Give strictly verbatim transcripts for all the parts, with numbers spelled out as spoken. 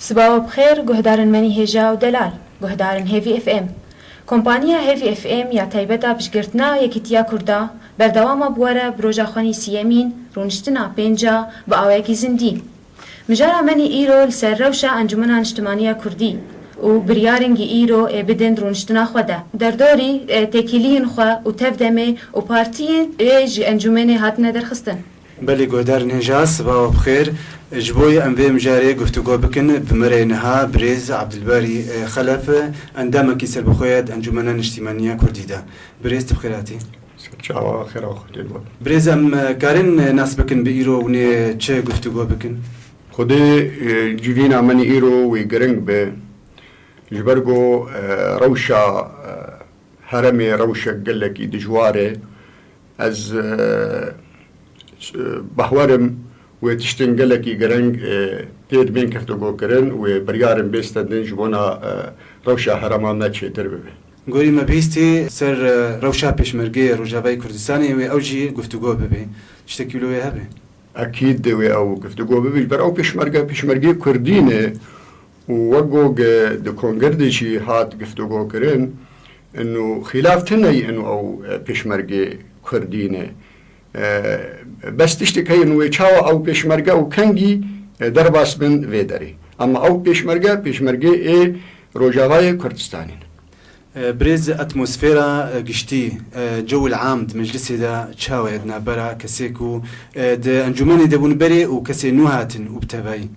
Sibawa bi xêr, guhdarên menî hêja û delal, guhdarên Hêvî F M. Kompaniya Hêvî F M ya taybeta piştgirtina Yekîtiya Kurda berdewama bi we re bi roja xwe nî siyemîn rûniştina pênca bi awayekî zindî. Mijara menî îro li ser rewşa Encûmena Niştimaniya Kurdî û biryarên gî îro ê bidin rûniştina xwe de. Derdorî, e, têkiliyên xwe û tevdemê û partiyên ê ji encûmenê hatine derxistin. Belê, guhdarên hêja, sibawa bi xêr. Ji bo em vê mijarê guftûgo bikin, bi me re niha birêz Abdilbarî, e, Xelef, endamekî serbixwe ye di Encûmena Niştîmaniya Kurdî de. Birêz, tu bi xêr hatî. Serçava xêra xwe tê de. Birêz, em, e, karin, e, nas bikin bi îro hûn ê çi guftûgo bikin? Xwedê, e, civîna min îro wê giring be. Ji ber ku, e, rewşa, e, heremê rewşek gelekî dijwar e. Ez, e, s-, e, behwerim wê tiştên gelekî giring, e, tê dibên guftûgokirin, wê biryarên bê stendin ji bona, e, rewşa herema me çêtir bibe. Gorî me bihîstî ser, e, rewşa pêşmergê Rojavayê Kurdistanê wê ew jî guftûgo bibe. Tiştekî wilo wê hebe? Ekîd wê ew guftûgo bibe, ji ber ew pêşmerge, pêşmergê Kurdî ne û wek go ge di kongir de jî hat guftûgokirin, inu xîlaf tune ye inu ew, e, pêşmergê Kurdî ne. E, bes tiştek heye inu wê çawa ew pêşmerge û kengî, e, derbas bin vê derê. Ama ew pêşmerge, pêşmergê ê Rojavayê Kurdistanê ne. E, birêz, atmosfera, e, giştî, e, cewil am di meclisê de çawa ye di navbera kesê ku, e, di encûmenê de bûn berê û kesê nû hatin û bi tevayî?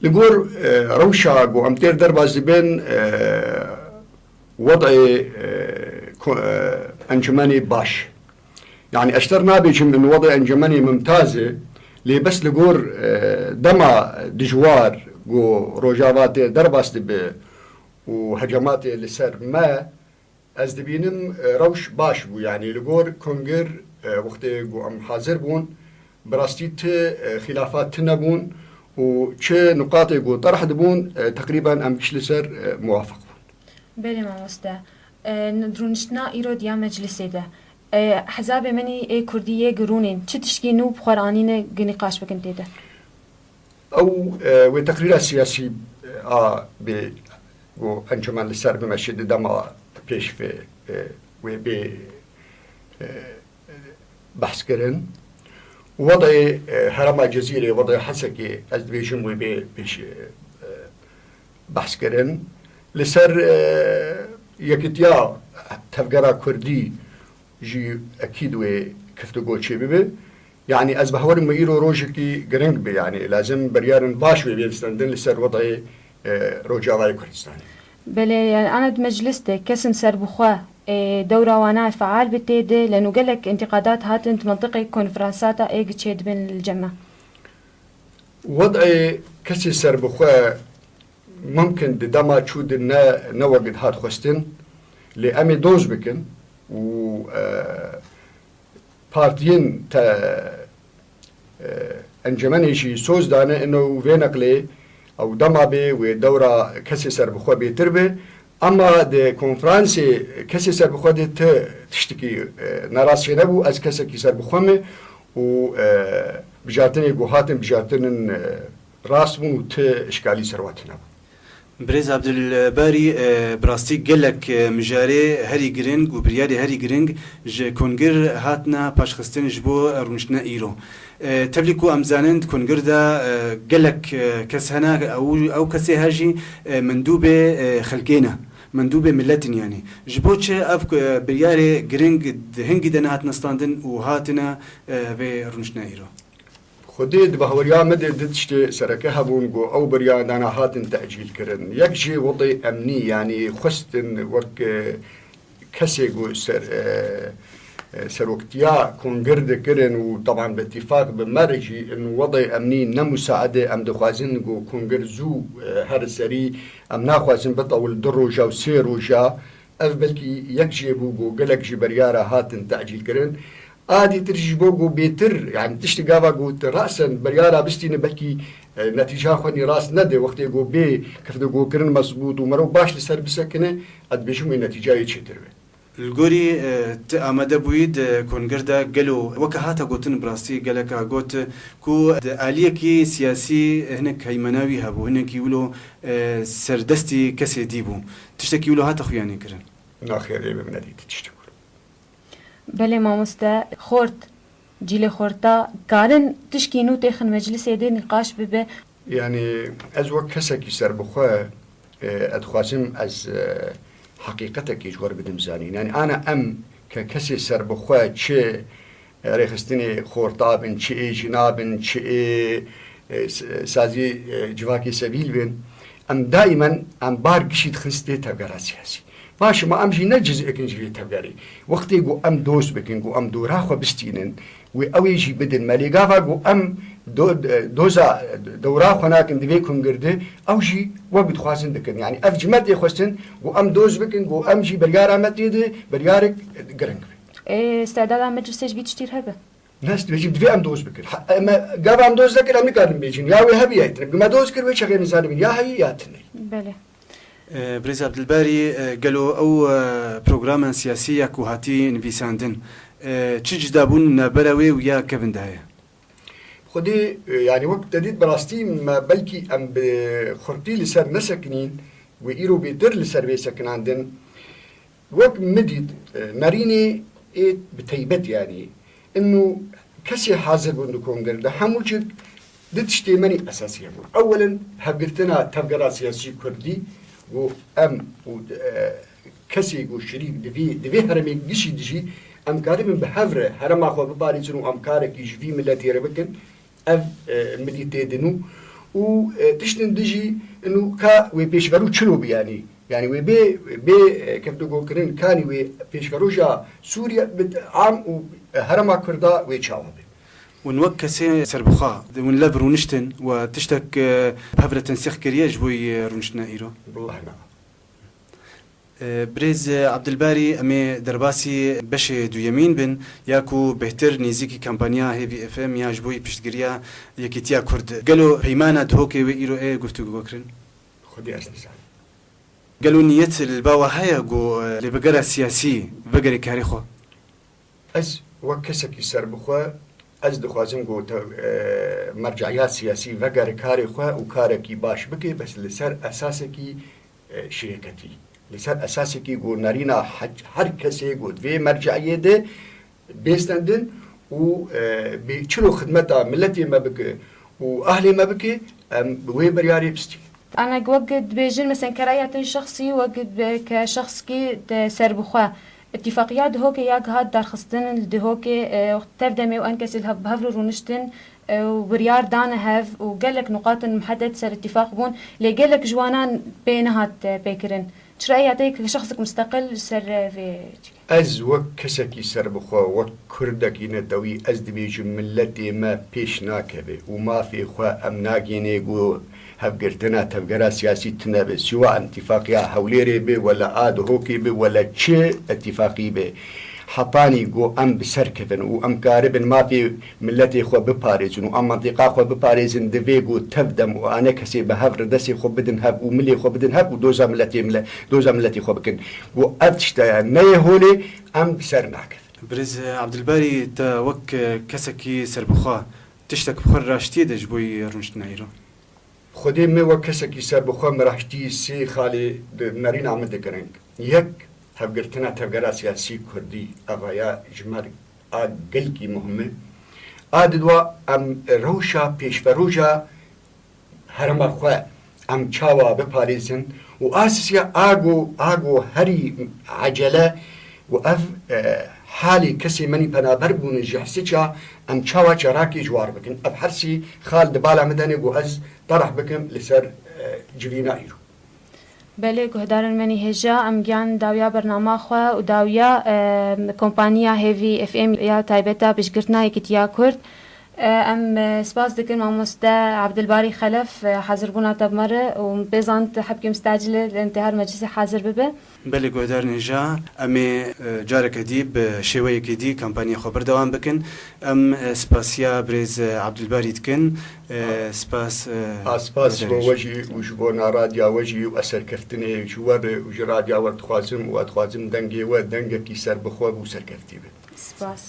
Li gor, e, rewşa ku em têr derbas dibin, e, wedê, e, ko-, e, encûmenê baş. Yanî ez ter nabêjim in wedê encûmenê mimtaz e, lê bes li gor, e, dema dijwar ku Rojava tê derbas dibe û hecamatê li ser me, ez dibînim, e, rewş baş bû. Yanî li gor kongir, e, wextê ku em hazir bûn, bi rastî ti, e, xîlafat tune bûn û çi nuqatê ku terh dibûn, e, teqrîben em giş li ser, e, muwafiq bûn. Belê mamoste. E, n-, rûniştina îro diya meclisê de, e, hezabê menî ê kurdî yê girûnên çi tişkî nû bi xwe re anîne gi nîqaş bikin tê de? Ew, e, wê teqrîra siyasî, e, a bê ku encûmen li ser bimeşe di dema pêş vê, e, wê bê, e, behs kirin. Wedê, e, herêma Cizîrê, wedê Hesekê, ez dibêjim wê bê pêş, e, behs kirin. Li ser, e, yekîtiya tevgera kurdî jî ekîd wê guftûgo çêbibe. Yanî ez bawerim wê îro rojekî giring be. Yanî lazim biryarên baş wê bên stendin li ser wedê, e, Rojavayê Kurdistanê. Belê, yanî ana di meclis de kesên serbixwe, e, dewra wana feal bi tê de, leno gelek întîqadat hatin di mentiqê konferansata ê gi çêdibin li cem me. Wedê kesê serbixwe mimkin di dema çû de ne, ne wek dihat xwestin, lê em ê doz bikin û, e, partiyên te, e, encûmenê jî soz dane, ino vê neqlê ew dema bê wê dewra kesê serbixwe bêtir be. Ema di konferansê kesê serbixwe de ti tiştekî, e, nerast çênebû, ez kesekî serbixwe me û, e, bijartinê ku hatin bijartin in, e, rast bûn û ti işkalî ser we tune bû. Birêz Abdulbarî, e, bi rastî gelek, e, mijarê herî giring û biryarê herî giring ji kongir hatine paşxistin ji bo rûniştina îro. E, tevlî ku em zanin di kongir de, e, gelek, e, kes hene, ew, ew kesê her jî, e, mendûbê, e, xelkê ne. Mendûbê miletin yanî. Ji bo çi ev, e, biryarê giring di hingî de nehatine standin û hatine, e, vê rûniştina îro? Xwedê di bahweriya me de du tiştê sereke hebûn ku ew beriya dana hatin tecîl kirin. Yek jî wedê emnî, yanî xwestin wek, e, kesê ku ser, e, e, seroktiya kongir dikirin û teban bi îtîfaq bi me re jî in wedê emnî ne musaade, em dixwazin ku kongir zû, e, here serî, em naxwazin bitewil du roja û sê roja. Ev belkî yek jê bû ku gelek ji beryara hatin tecîl kirin. A dîtir ji bo ku bêtir, yanî tiştê gava ku tu rasen beryara bistîne belkî, e, netîca xwe nî rast nede. Wextê ku bê guftûgokirin mezbût û mero baş li ser bisekine, ez dibêjim wê netîcayê çêtir be. Li gorî, e, tu amade bûyî di kongir de gelo weke hate gotin bi rastî geleka got ku di aliyekî siyasî hinek heymena wî hebû, hinekî wilo, e, serdestî kesê dî bû. Tiştekî wilo hate xuyanî kirin? Naxêr, ê bi min nedît tiştek wilo. Belê mamoste, xort, cîlê xorta, karin tişkî nû têxin meclisê de nîqaş bibe. Yanî ez wek kesekî serbixwe, e, ez dixwazim ez, e, heqîqetekî ji we re bidim zanîn. Yanî ana em ke kesê serbixwe çi, e, rêxistinê xorta bin, çi ê jina bin, çi ê, e, s-, sazî, e, civakê sevîl bin, em daîmen em bar gişî dixin stê tevgera siyasî. Baş e, ma em jî ne ciz'êkin ji vê tevgerê. Wextê ku em doz bikin, ku em dora xwe bistînin, wê ew ê jî bidin me. Lê gava ku em do-, doza dewra xwe nakin di vê kongir de, ew jî wek dixwazin dikin. Yanî ev ji me tê xwestin ku em doz bikin, ku em jî biryara me tê de biryarek giring be. Ê, stedada meclisê ji vî tiştî re hebe? Ne, ez dibêjim, divê em doz bikin. Ha, em, gava em doz nekin, em nikarin bêjin. Ya wê hebî ya tune. Me doz kir, wê çaxê nizanim ya heyî ya tune. Belê. E, Birêz Abdilbarî, e, gelo ew, e, programên siyasî ya ku hatî nivîsandin, e, çi cudabûn navbera wê û ya kevin de heye? Xwedê, e, yanî wek te dît, bi rastî me belkî em bi xurtî li ser nesekinîn, wê îro bêtir li ser vê sekinandin. Wek min dît, e, nerînê ê bi teybet, yanî, inu kesê hazir bûn di kongir de, hemû çik di tiştê menî esasî hebûn. Ewelen, hevgirtina tevgera siyasî kurdî, ku em û, e, kesê ku şirîk di vî, di vê herêmê gişî dijî, em karibin bi hev re herêma xwe biparêzin û em karekî ji vî miletê re bikin. Ev, e, min dî tê din û, û, e, tiştin dijî inu ka wê pêşverû çilo biyanî. Yanî wê bê, bê, e, kevtogokirin kanî wê pêşveroja Sûriye bi am û, e, herêma Kurda wê çawa be. Hûn wek kesê serbixwe, hûn lev rûniştin we tiştek, e, bi hev re tensîq kiriye ji bo yê rûniştina îro? Wellahî na. E, Birêz Abdilbarî, em ê derbasî beşê duyemîn bin, ya ku bêhtir nêzîkî kampanya Hêvî F M ya ji bo piştgiriya Yekîtiya Kurd. Gelo peymana Duhokê wê îro ê guftûgo kirin? Xwedî ez nizanim. Gelo niyet li ba we heye ku, e, lêvegera siyasî vegere karê xwe? Ez wek kesekî serbixwe, ez dixwazim ku te, e, merceya siyasî vegere karê xwe û karekî baş bike, bes li ser esasekî, e, şirêketî. Li ser esasekî ku nerîna he-, her kesê ku di vê merceiyê de bê stendin û, e, bê çilo xidmeta miletê me bike û ahlê me bike, em bi wê biryarê bistînin. Ana wek dibêjin, mesela, keraya te şexsî, wek be-, ke şexskî te serbixwe. Îtîfaqiya Duhokê ya gihat darxistin li Duhokê, e, tev demê û en kesî li hev, bi hev re rûniştin, e, û biryar dane hev û gelek nuqatin muhedded ser îtîfaq bûn. Lê gelek ji wanan pê nehat, e, pêkirin. Çira ya te ke şexsek musteqil li ser, e, vê çi? Ez wek kesekî serbixwe, wek Kurdekî netewî, ez dibêjim miletê me pêş nakeve û mafê xwe em nagênê ku hevgirtina tevgera siyasî tune be. Siwa îtîfaqiya Hewlêrê be, wele a Duhokê be, wele çi îtîfaqî be. Hetanî ku em bi ser kevin û em karibin mafê miletê xwe biparêzin û a mentiqa xwe biparêzin, divê ku tev dem û ane kesê bi hev re destê xwe bidin hev û milê xwe bidin hev û doza miletê mile-, doza miletê xwe bikin. Ku ev tişt e, neyê holê, em bi ser nakevin. Birêz Abdilbarî, te wek kesekî serbixwe tiştek bi xwe raştiyê de ji bo rûniştina îro? Xwedê me wek kesekî serbixwe, me raştî sê xalê di nerîna min de giring. Yek, hevgirtina tevgera siyasî kurdî, eva ya ji me re a gelkî muhim e. A didwa, em rewşa pêşveroja herêma xwe em çawa biparêzin û a sisiya a go, a go herî ecele û ev, e, halê kesê menî penaber bûne ji hisiça em çawa çarakê ji war bikin. Ev her sî xal di bala min de ne ku ez terh bikim li ser, e, civîna îro. Belê, guhdarên me nî hêja, em giyan dawiya bernama xwe û dawiya, e, kompaniya Hêvî F M ya taybeta piştgirtina Yekîtiya Kurd. Em e, spas dikin mamoste Abdilbarî Xelef e, hazirbûna te bi me re û pêzan tu hebkê mistacil e, em tê her meclisê hazir bibe. Belê guhdarên hêja, em ê e, careke dî bi şêweyekê dî kampanyaya xwe berdewam bikin. Em e, spasiya birêz e, Abdilbarî dikin. E, spas. E, A spas ji bo guhdarên hêja. We jî û ji bona radya we jî û ez serkeftinê ji we re û ji radya we dixwazim û ez dixwazim dengê we dengekî serbixwe bû serkeftî be. Spas.